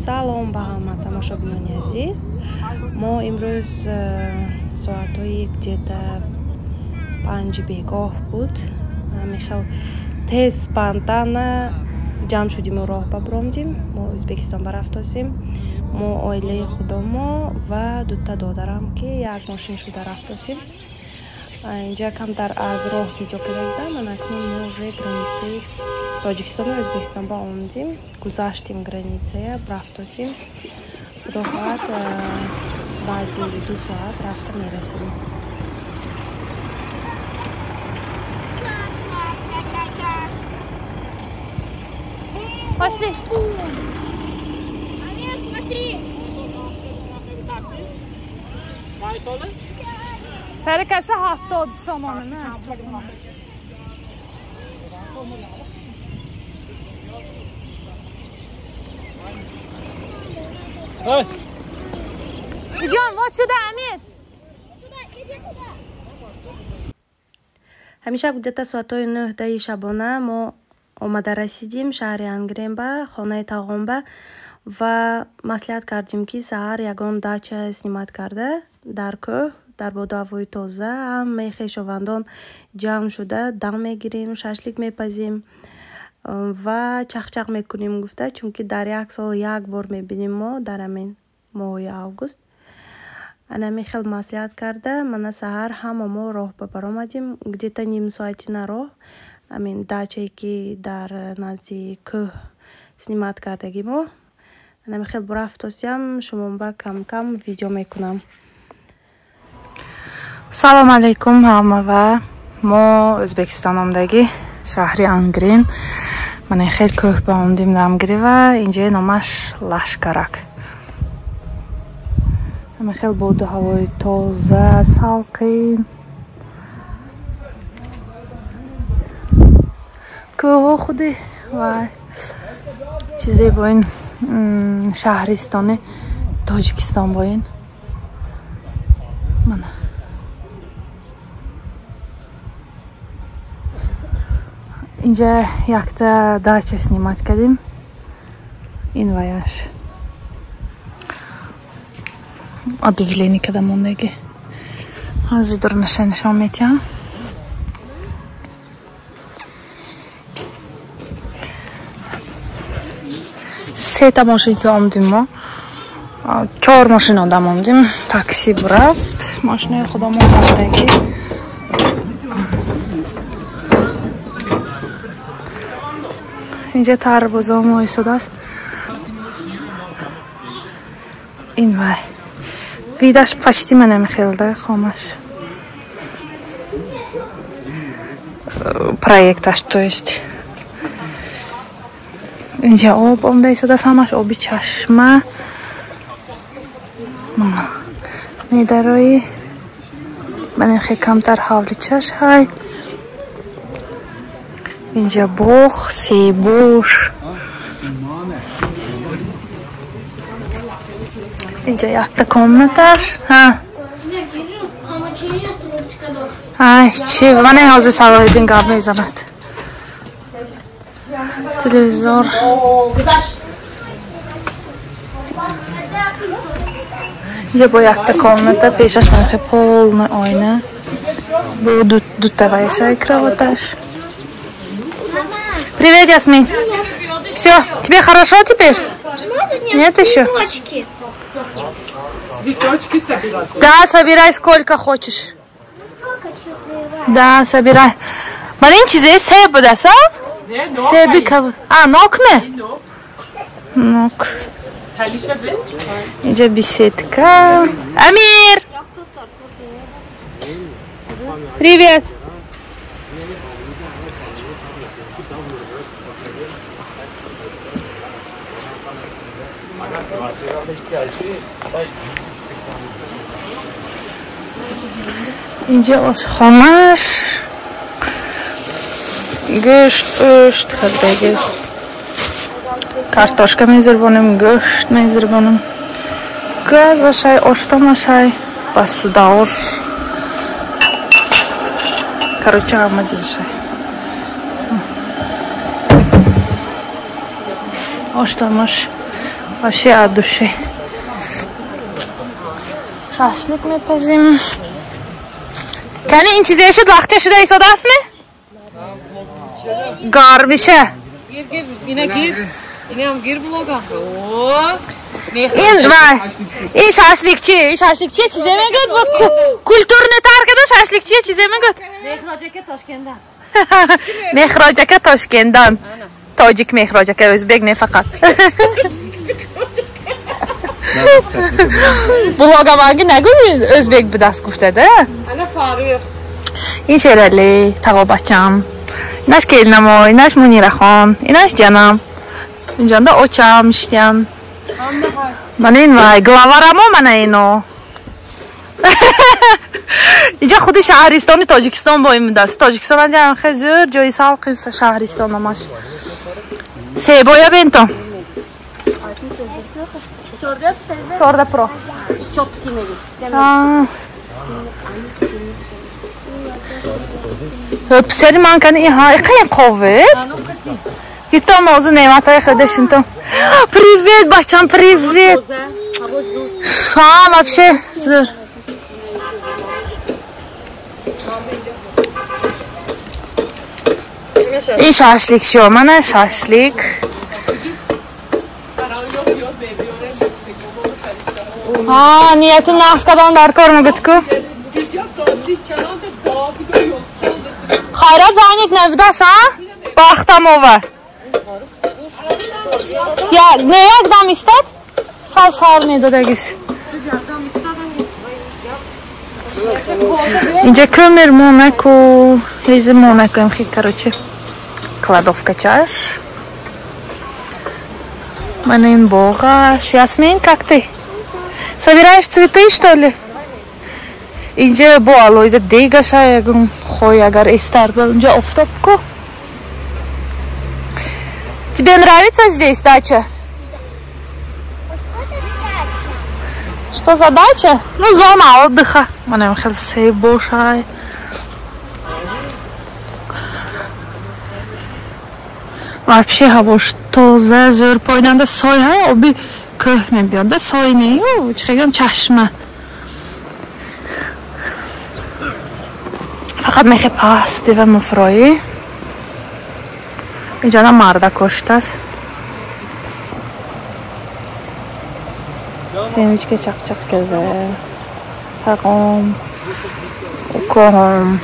Салом ба ҳама тамошобинони азиз. Мо имрӯз соатҳои где-то 5 бегоҳ буд. Ҳамин тез спонтанно ҷамъ шудиму роҳ бабромдим. Мо Ӯзбекистон барафтосем. Мо оилаи худомо ва дута додарам, ки як мошин шуда рафтосем. Инҷа камтар аз роҳ видео карда будам. Анакнун мо уже границаи Тоҷикистону Ӯзбекистон ба омадем. Гузаштем границая, рафтосем. Худо хоҳад, баъди 2 соат рафта мерасем. Пошли. Амир, смотри. Сари каса 70 сомона, не? Идем вот сюда, Амир. Иди туда. Ҳамеша где-то соатҳои 9 шабона мо омада расидим шаҳри Ангренба, хонаи тағомба, ва маслиҳат кардем, ки саҳар ягон дача снимать карда дар кӯҳ, дар боду ҳавои тоза, ҳамаи хешовандон ҷамъ шуда дам мегирем, шашлик мепазем ва чақчақ мекунем гуфта, чунки дар як сол як бор мебинем мо дар ҳамин моҳи август. Анами хел маслиҳат карда, мана саҳар ҳама мо роҳ ба баромадем, где-то ним соатина роҳ, ҳамин дачае, ки дар назди кӯҳ снимать кардаги мо. Анами хел бурафтосиям, шумоба кам-кам видео мекунам. Салом алейкум ҳамава. Мо Ӯзбекистон омдагӣ, шаҳри Ангрен. Мана хел кӯҳ ба омдим дамгирива, инҷа номаш Лашкарак. Ҳама хел боду ҳавои тоза, салқин. Кӯҳҳо худи вай чизе бо ин шаҳристони Тоҷикистон бо ин. Мана инҷа якта дача снимать кардем. Ин ваяш объявление када мондаги. Ҳозир дурнаша нишон метиҳам. Сета мошин ки омдим мо, 4 мошин одам омдим. Такси бурафт, мошинаи худомон омдаги. Инҷа тарбузомо истодааст. Ин вай видаш почти мана мехелда хомаш проекташ, то есть инҷа об омда истодааст, ҳамаш оби чашма. Медарои мана хе камтар ҳавличаш ҳай. Инҷа боғ, себош. Инҷа якта комнаташ. Ҳа. Ай, чи? Мана ҳозир Салоҳиддин гап мезанад. Телевизор. Инҷа бо якта комната, пешаш мана хе полный оина. Бо дута ваяшай кроваташ. Привет, Ясмин. Все, тебе хорошо теперь? Нет еще? Цветочки собирать. Да, собирай сколько хочешь. Да, собирай. Марин, чизе себ будаса? Себи каб. А, нок ме? Нок. Инҷа беседка. Амир! Привет. Инҷа ошхонаш, гӯшт, ӯшт хелдаги. Картошка мезирбонем, гӯшт мезирбонем. Газашай, оштомашай, басудаош. Короче, ҳама чизашай. Оштомаш. Вообще от души. Шашлик мепазим. Кани ин чизе шуд лахча шуда истода астме? Гармиша. Гир гир ина гир. Инам гир блога. О! Ин вай. Ин шашликчи, ин шашликчи чизе мегӯяд бо культурный таркада шашликчи чизе мегӯяд? Мехроҷака Тошкендан. Мехроҷака Тошкендан. Тоҷик мехроҷака, ӯзбек не фақат. Блогаманги нагӯ ӯзбек будаст гуфтада. Ана Фарух. Ин Шерали, тағобачам. Инаш келинамо, инаш Мунирахон, инаш ҷанам. Инҷонда очам иштиям. Мана ин вай, главарамо мана ино. Инҷа худи шаҳристони Тоҷикистон бо ин будаст. Тоҷикистон анҷа хеле зӯр ҷои салқи шаҳристон номаш. Себоя бентон. 14 Pro. Писари ман кани иҳа иқаин қове. Гито нозу неъматҳои худашинто. Привет, бачам, привет. Ҳа, вообще зӯр. Ин шашлик шо, мана шашлик. Ҳа, нияти нақс кадан дар кор мегӯд ку. Хайрат занит набудас, а? Бахтамова. Я не як дам истад? Сал сал медодагис. Инҷа кӯмир монаку, ҳези монаку хи короче. Кладовка чаш. Мана ин боғаш. Ясмин, как ты? Собираешь цветы, что ли? Инҷа бо алоида дегаша ягон хой агар эстар ба унҷа офтоб ку. Тебе нравится здесь дача? Что за дача? Ну, зона отдыха. Мана хел себошай. Вообще ҳавош тоза, зӯр пойданда сой ҳай оби кӯҳ мебиёд. Сой не, чӣ гӯям, чашма. Фақат мехе пасти ва муфроӣ. Инҷона марда коштааст. Семечка чақчақ карда. Тағом, укоҳом.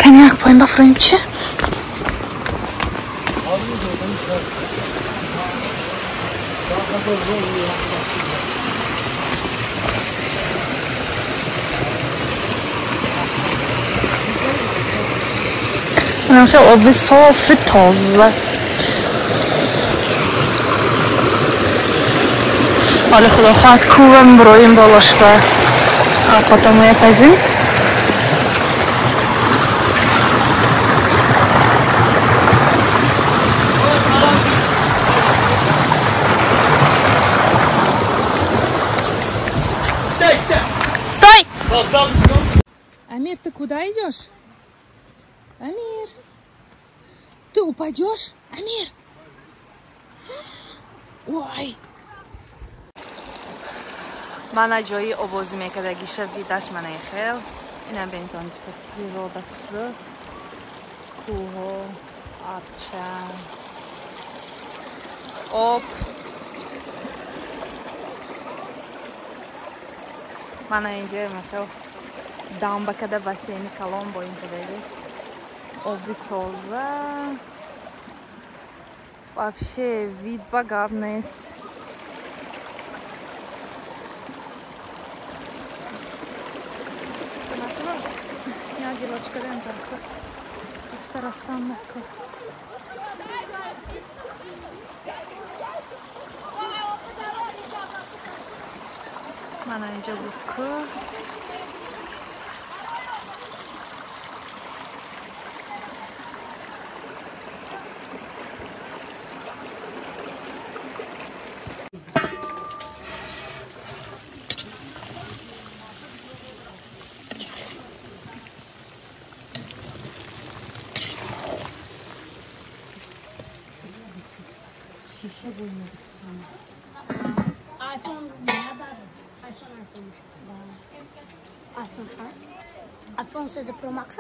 Кани як поин бафроим чи? Хел оби софи тоза. Ҳоли худо хоҳад кӯвам бироим болош ба овқотамоя пазим. Стой! Амир, ты куда идешь? Амир, ты упадешь? Амир! Ой! Мана ҷои овозӣ мекардагиша видаш мана хел. Инам бентон природа хушрӯ. Кӯҳо, арча, об. Мана инҷа махел дамба када бассейни калон бо ин кадаги. Оби тоза. Вообще вид ба гап нест. Гилочка дем тарка. Хаста рафтан накун. Мана инҷа буд кӯҳ. iPhone iPhone iPhone 16 Pro Max.